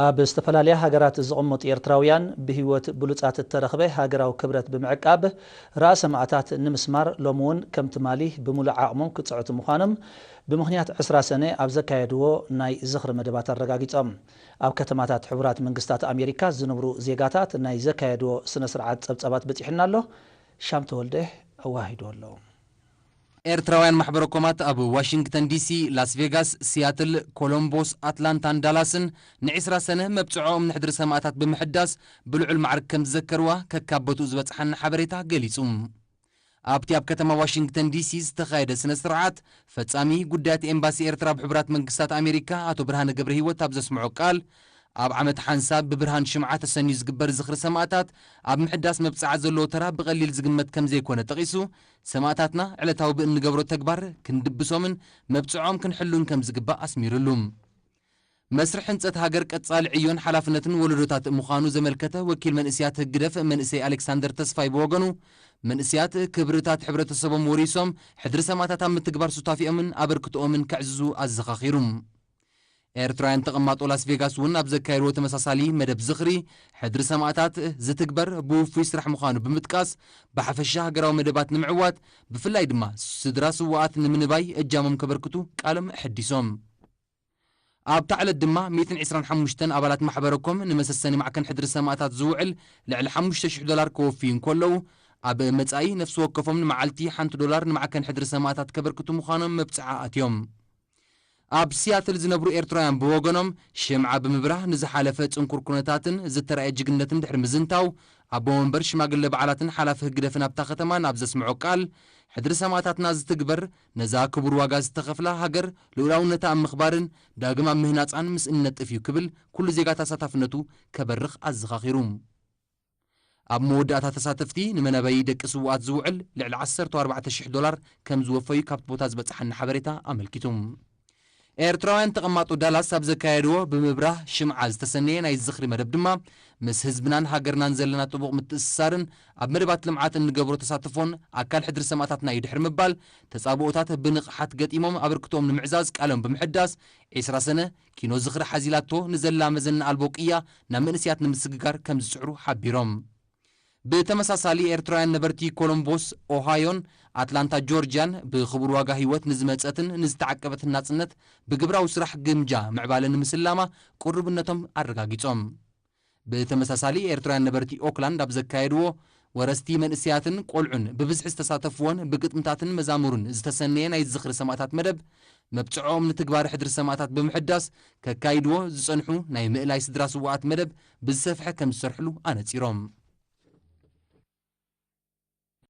ኣብ ዝተፈላለያ ሃገራት ዝቕመጡ ኤርትራውያን ብህይወት ብሉጻት እተረኽበ ሃገራዊ ክብረት ብምዕቃብ ራእሰ ማእታት ንምስማር ሎሚ እውን ከም ትማሊ ብምሉእ ዓቕሞም ክጽዕቱ ምዃኖም ብምኽንያት ዕስራ ሰነ ኣብ ዘካየድዎ ናይ ዝኽሪ መደባት ኣረጋጊጾም። ኣብ ከተማታት ሕቡራት መንግስታት ኣሜሪካ ዝነብሩ ዜጋታት ናይ ዘካየድዎ ስነ ስርዓት ጸብጻባት በጺሑና ኣሎ። ሻም ተወልደ ኣዋሂዱ ኣሎ። ኤርትራውያን ማሕበረ ኮማት ኣብ ዋሽንግተን ዲሲ፣ ላስ ቬጋስ፣ ሲያትል፣ ኮሎምቦስ፣ ኣትላንታን ዳላስን ንዒስራ ሰነ መብጽዖኦም ንሕድሪ ሰማእታት ብምሕዳስ ብልዑል ማዕርግ ከም ዝዘከርዋ ከካብ ቦትኡ ዝበጽሓና ሓበሬታ ገሊጹ። ኣብቲ ኣብ ከተማ ዋሽንግተን ዲሲ ዝተኻየደ ስነ ስርዓት ፈጻሚ ጉዳያት ኤምባሲ ኤርትራ ኣብ ሕቡራት መንግስታት ኣሜሪካ ኣቶ ብርሃነ ገብረ ህይወት ኣብ ዘስምዖ ቃል፣ ኣብ ዓመት ሓንሳብ ብብርሃን ሽምዓ ተሰንዩ ዝግበር ዝኽሪ ሰማእታት ኣብ ምሕዳስ መብጽዓ ዘለዎ ተራ ብቐሊል ዝግመት ከም ዘይኮነ ጠቒሱ፣ ሰማእታትና ዕለታዊ ብእንገብሮ ተግባር ክንድብሶምን መብጽዖም ክንሕሉን ከም ዝግባእ ኣስሚሩሉ። መስርሕ ህንጸት ሃገር ቀጻሊ ዕዮን ሓላፍነትን ወለዶታት ምዃኑ ዘመልከተ ወኪል መንእስያት ህግደፍ መንእሰይ ኣሌክሳንደር ተስፋይ ብወገኑ፣ መንእስያት ክብርታት ሕብረተሰቦም ወሪሶም ሕድሪ ሰማእታት ኣብ ምትግባር ሱታፊኦምን ኣበርክቶኦምን ከዕዝዙ ኣዘኻኺሩ። ኤርትራውያን ተቐማጦ ላስ ቬጋስ እውን ኣብ ዘካየድዎ ተመሳሳሊ መደብ ዝኽሪ ሕድሪ ሰማእታት ዝትግበር ብውፉይ ስራሕ ምዃኑ ብምጥቃስ፣ ብሓፈሻ ሃገራዊ መደባት ንምዕዋት፣ ብፍላይ ድማ ስድራ ስውኣት ንምንባይ እጃሞም ከበርክቱ ቃሎም ኣሐዲሶም። ኣብታ ዕለት ድማ ሚእትን ዕስራን ሓሙሽተን ኣባላት ማሕበረኮም ንመሰሰኒ ማዕከን ሕድሪ ሰማእታት ዝውዕል ልዕሊ ሓሙሽተ ሽሕ ዶላር ከወፍዩ እንከለዉ፣ ኣብ መጻኢ ነፍሲ ወከፎም ንመዓልቲ ሓንቲ ዶላር ንማዕከን ሕድሪ ሰማእታት ከበርክቱ ምዃኖም መብጽዓ ኣትዮም። ኣብ ሲያትል ዝነብሩ ኤርትራውያን ብወገኖም፣ ሽምዓ ብምብራህ ንዝሓለፈ ጽንኩር ኩነታትን ዝተራእየ ጅግንነትን ድሕሪ ምዝንታው፣ ኣቦ መንበር ሽማግለ በዓላትን ሓላፊ ህግደፍን ኣብታ ከተማ ናብ ዘስምዖ ቃል፣ ሕድሪ ሰማእታትና ዝትግበር፣ ነዛ ክቡር ዋጋ ዝተኸፍላ ሃገር ልኡላውነታ ኣብ ምኽባርን ዳግም ኣብ ምህናጻን ምስ እንነጥፍ እዩ ክብል፣ ኩሉ ዜጋ ተሳታፍነቱ ከበርኽ ኣዘኻኺሩ። ኣብ መወዳእታ ተሳተፍቲ ንመናበዪ ደቂ ስውኣት ዝውዕል ልዕሊ ዓሰርተ ኣርባዕተ ሽሕ ዶላር ከም ዝወፈዩ ካብቲ ቦታ ዝበጽሓና ሓበሬታ ኣመልኪቱ። ኤርትራውያን ተቐማጦ ዳላስ ኣብ ዘካየድዎ ብምብራህ ሽምዓ ዝተሰነየ ናይ ዝኽሪ መደብ ድማ፣ ምስ ህዝብናን ሃገርናን ዘለና ጥቡቕ ምትእስሳርን ኣብ መደባት ልምዓት እንገብሮ ተሳትፎን ኣካል ሕድሪ ሰማእታትና እዩ ድሕሪ ምባል፣ ተጻብኦታት ብንቕሓት ገጢሞም ኣበርክቶኦም ንምዕዛዝ ቃሎም ብምሕዳስ፣ ዒስራ ሰነ ኪኖ ዝኽሪ ሓዚላቶ ንዘላ መዘና ኣልቦ ቅያ ናብ መንእስያት ንምስግጋር ከም ዝጽዕሩ ሓቢሮም። ብተመሳሳሊ፣ ኤርትራውያን ነበርቲ ኮሎምቦስ ኦሃዮን ኣትላንታ ጆርጅያን ብኽቡር ዋጋ ህይወት ንዝመጸትን ንዝተዓቀበትን ናጽነት ብግብራዊ ስራሕ ግምጃ ምዕባለ ንምስላማ ቅሩብነቶም ኣረጋጊጾም። ብተመሳሳሊ፣ ኤርትራውያን ነበርቲ ኦክላንድ ኣብ ዘካየድዎ ወረስቲ መንእስያትን ቆልዑን ብብዝሒ ዝተሳተፍዎን ብግጥምታትን መዛሙርን ዝተሰነየ ናይ ዝኽሪ ሰማእታት መደብ፣ መብጽዖኦም ንትግባረ ሕድሪ ሰማእታት ብምሕዳስ ከካይድዎ ዝጸንሑ ናይ ምእላይ ስድራ ስውኣት መደብ ብዝሰፍሐ ከም ዝሰርሕሉ ኣነጺሮም።